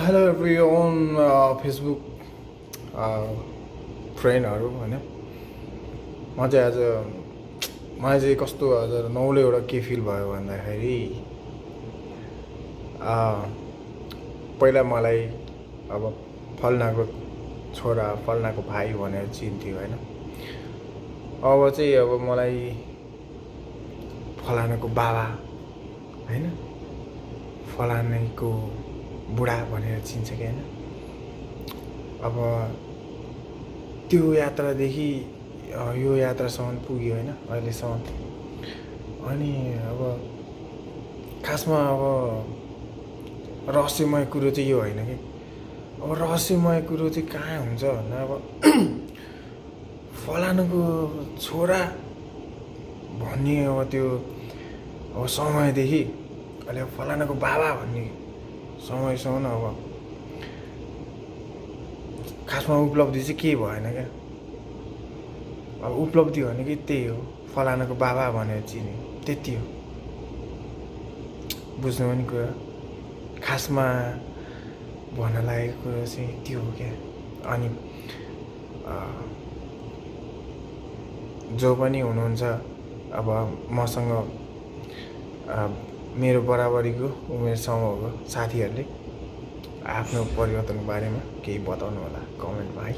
Hello everyone Facebook फ्रेन्डहरू होइन मलाई चाहिँ कस्तो आज नौलो एउटा के फिल भयो भन्दाखेरि पहिला मलाई अब फल्नाको छोरा फल्नाको भाइ भनेर चिन्थ्यो होइन। अब चाहिँ अब मलाई फलानाको बाबा होइन फलानाको बुढा भनेर चिन्छ कि होइन। अब त्यो यात्रादेखि यो यात्रासम्म पुग्यो होइन अहिलेसम्म। अनि अब खासमा अब रहस्यमय कुरो चाहिँ यो होइन कि अब रहस्यमय कुरो चाहिँ कहाँ हुन्छ भन्दा अब फलानाको छोरा भन्ने अब त्यो अब समयदेखि अहिले फलानाको बाबा भन्ने समयसम्म अब खासमा उपलब्धि चाहिँ के भएन क्या। अब उपलब्धि भनेको त्यही हो, फलानाको बाबा भनेर चिने त्यति हो। बुझ्नु पनि कुरा खासमा भन्न लागेको कुरा चाहिँ त्यो हो क्या। अनि जो पनि हुनुहुन्छ अब मसँग मेरो बराबरीको उमेर समूहको साथीहरूले आफ्नो परिवर्तनको बारेमा केही बताउनु होला कमेन्टमा है।